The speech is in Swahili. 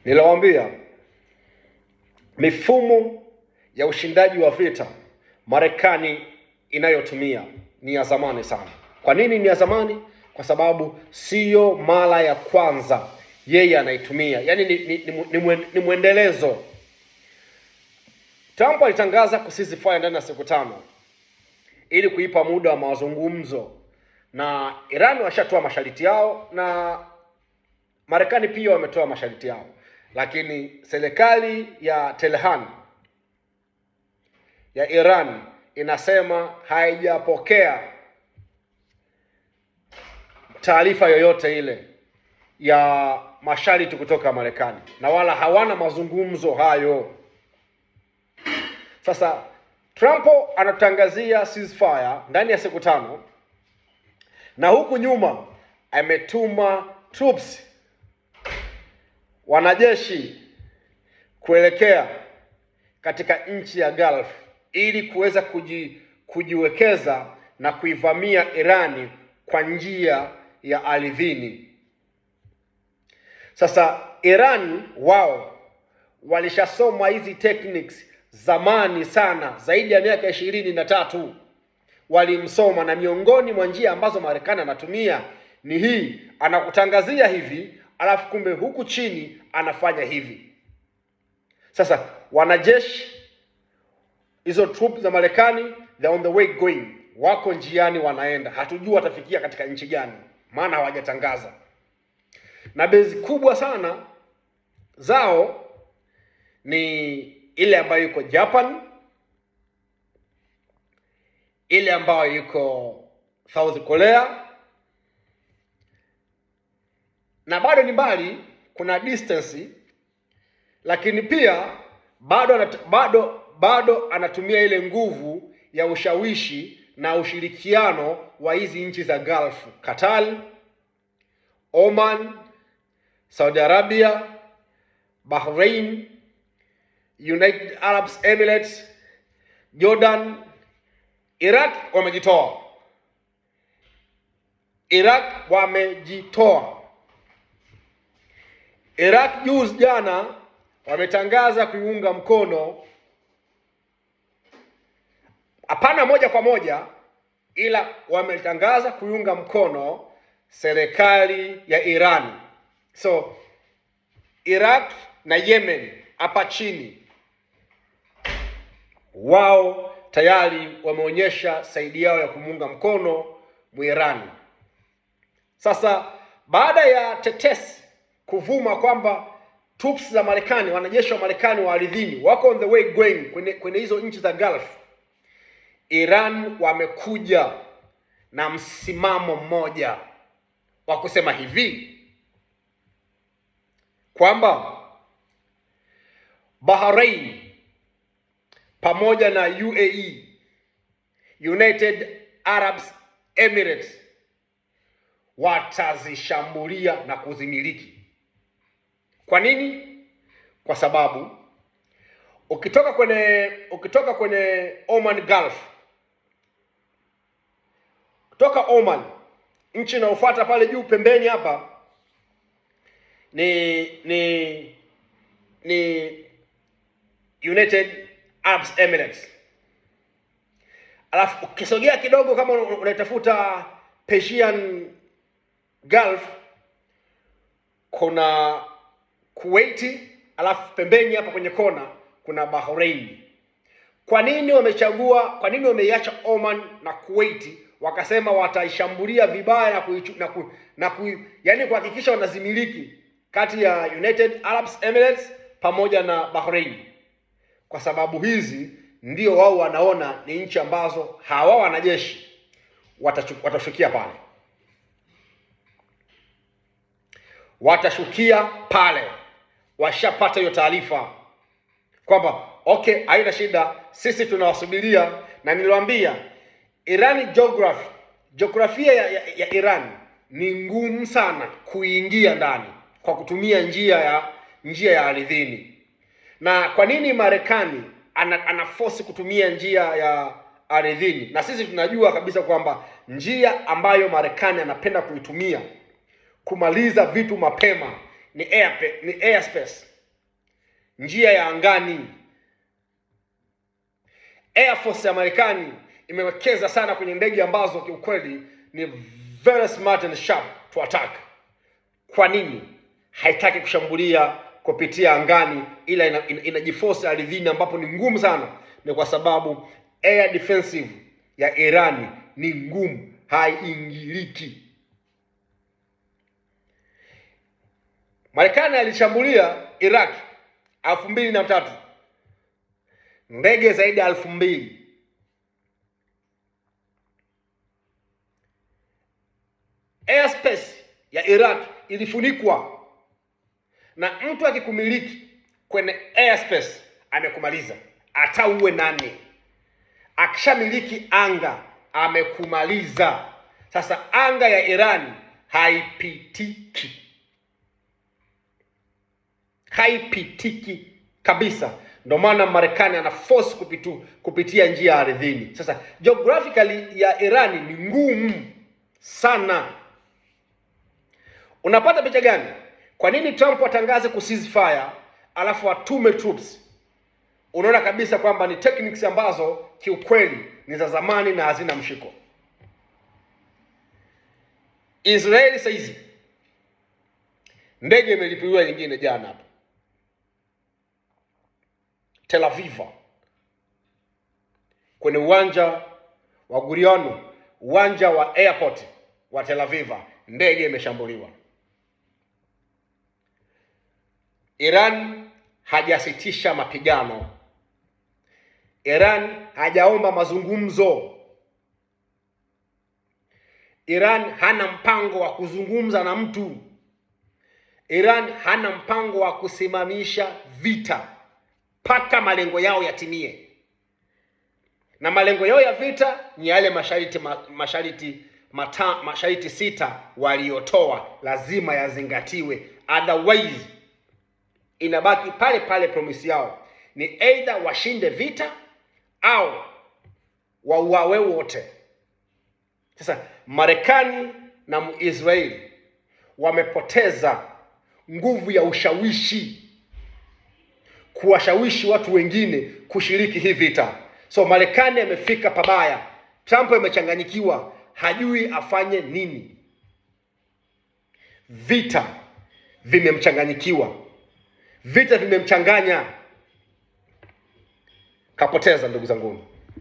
Niliwaambia mifumo ya ushindaji wa vita Marekani inayotumia ni ya zamani sana. Kwa nini ni ya zamani? Kwa sababu siyo mara ya kwanza yeye anaitumia, yaani ni mwendelezo. Trump alitangaza ku ceasefire ndani ya siku 5 ili kuipa muda wa mazungumzo, na Iran washatoa masharti yao na Marekani pia wametoa masharti yao, lakini serikali ya Tehran ya Iran inasema haijapokea taarifa yoyote ile ya masharti kutoka Marekani na wala hawana mazungumzo hayo. Sasa Trump anatangazia ceasefire ndani ya siku 5, na huku nyuma ametuma troops, wanajeshi kuelekea katika nchi ya Gulf ili kuweza kujiwekeza na kuivamia Irani kwa njia ya ardhini. Sasa Iran wao walishasoma hizi techniques zamani sana, zaidi ya miaka 23 walimsoma, na miongoni mwa njia ambazo Marekani anatumia ni hii, anakutangazia hivi alafu kumbe huku chini anafanya hivi. Sasa wanajeshi hizo troops za Marekani, they on the way going, wako njiani wanaenda, hatujui watafikia katika nchi gani, maana hawajatangaza. Na base kubwa sana zao ni ile ambayo iko Japan, ile ambayo iko South Korea, na bado ni mbali, kuna distance, lakini pia bado anatumia ile nguvu ya ushawishi na ushirikiano wa hizi nchi za Gulf, Qatar, Oman, Saudi Arabia, Bahrain, United Arab Emirates, Jordan, Iraq wamejitoa. Iraq wamejitoa. Iraq juzi jana wametangaza kuiunga mkono, hapana moja kwa moja, ila wametangaza kuiunga mkono serikali ya Iran. So Iraq na Yemen hapa chini wao tayari wameonyesha side yao ya kumuunga mkono Muirani. Sasa baada ya tetesi kuvuma kwamba troops za Marekani, wanajeshi wa Marekani wa ardhini wako on the way going kwenye hizo nchi za Gulf, Iran wamekuja na msimamo mmoja wa kusema hivi kwamba Bahrain pamoja na UAE, United Arab Emirates, watazishambulia na kuzimiliki. Kwa nini? Kwa sababu ukitoka kwenye Oman Gulf, kutoka Oman, nchi inayofuata pale juu pembeni hapa ni United Arab Emirates. Alafu ukisogea kidogo kama unaitafuta Persian Gulf kuna Kuwait, alafu pembeni hapa kwenye kona kuna Bahrain. Kwa nini wamechagua, kwa nini wameiacha Oman na Kuwait wakasema wataishambulia vibaya na kuichu, na, ku, na ku, yani kuhakikisha wanazimiliki kati ya United Arab Emirates pamoja na Bahrain? Kwa sababu hizi ndio wao wanaona ni nchi ambazo hawa wanajeshi watashukia pale, watashukia pale. Washapata hiyo taarifa kwamba okay, haina shida, sisi tunawasubiria. Na niliwaambia Iran geography, jiografia ya Iran ni ngumu sana kuingia ndani kwa kutumia njia ya ardhini. Na kwa nini Marekani ana force kutumia njia ya ardhini? Na sisi tunajua kabisa kwamba njia ambayo Marekani anapenda kuitumia kumaliza vitu mapema ni airspace. njia ya angani. Air Force ya Marekani imewekeza sana kwenye ndege ambazo kiukweli ni very smart and sharp to attack. Kwa nini haitaki kushambulia kupitia angani, ila inajiforce ardhini ambapo ni ngumu sana? Ni kwa sababu air defensive ya Irani ni ngumu, haiingiliki. Marekani alishambulia Iraq 2003, ndege zaidi ya 2000. Airspace ya Iraq ilifunikwa, na mtu akikumiliki kwenye airspace amekumaliza, hata uwe nani. Akishamiliki anga amekumaliza. Sasa anga ya Iran haipitiki, haipitiki kabisa. Ndio maana Marekani ana force kupitia njia ya ardhini. Sasa geographically ya Iran ni ngumu sana. Unapata picha gani? Kwa nini Trump atangaze ku ceasefire alafu atume troops? Unaona kabisa kwamba ni techniques ambazo kiukweli ni za zamani na hazina mshiko. Israeli saizi ndege imelipuliwa nyingine jana hapa Tel Aviv, kwenye uwanja wa Gurion, uwanja wa airport wa Tel Aviv, ndege imeshambuliwa. Iran hajasitisha mapigano. Iran hajaomba mazungumzo. Iran hana mpango wa kuzungumza na mtu. Iran hana mpango wa kusimamisha vita mpaka malengo yao yatimie, na malengo yao ya vita ni yale masharti 6 waliotoa, lazima yazingatiwe, otherwise inabaki pale pale. Promise yao ni either washinde vita au wauawe wote. Sasa Marekani na Israeli wamepoteza nguvu ya ushawishi, kuwashawishi watu wengine kushiriki hii vita. So Marekani amefika pabaya, Trump amechanganyikiwa, hajui afanye nini. Vita vimemchanganyikiwa, vita vimemchanganya, kapoteza ndugu zanguni.